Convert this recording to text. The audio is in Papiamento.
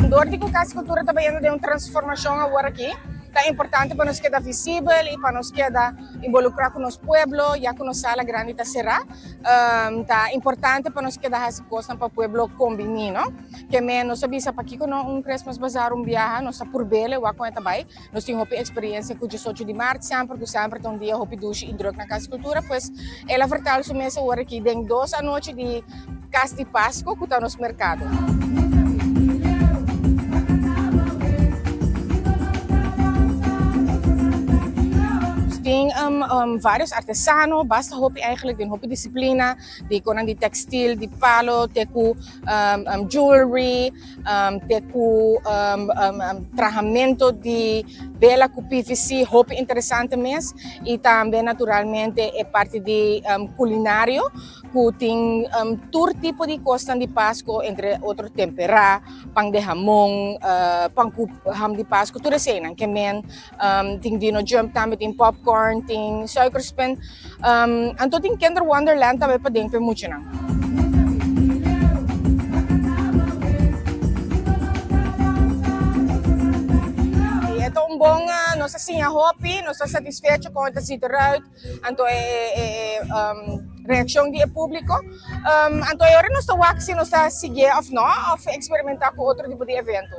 Dor di ku Kas Kultura ta bayendo den un transformashon awor aki, ta importante pa nos keda visibel i pa nos keda involukrá ku nos pueblo, ya ku nos sala grandi ta será. Ta importante pa nos keda hasi kosnan pa pueblo kombiní, no? Ke men nos a bisa pakiko no un Christmas Bazaar un biaha, nos ta purb'el e wak kon e ta bai. Nos tin hopi experiencia cu diesocho di maart semper, cu semper ta un dia hopi dushi y druk na Cas di Cultura, pues el a vertel su mes awor aki den dos anochi di Cas di Pasco cu ta nos mercado. Nos tin varios artesano, basta hopi eigenlijk den hopi disciplina, di conan di textil, di palo te cu jewelry, Te ku trahamento di bela ku PVC hopi interesante mes i tambe naturalmente e parti di kulinario ku tin tur tipo di kosnan di Pasko entre otro temperá, pan de hamon, pan ku ham di Pasko tur eseinan ke men tin dino jump tambe tin popcorn tin suikerspin anto tin kinder wonderland tambe paden pa e muchanan. E ta un bon nos a siña hopi nos ta satisfecho con e ta ziet eruit anto e reaccion di e publico anto e ora nos ta wak si nos ta siguié of no of experimenta cu otro tipo di evento.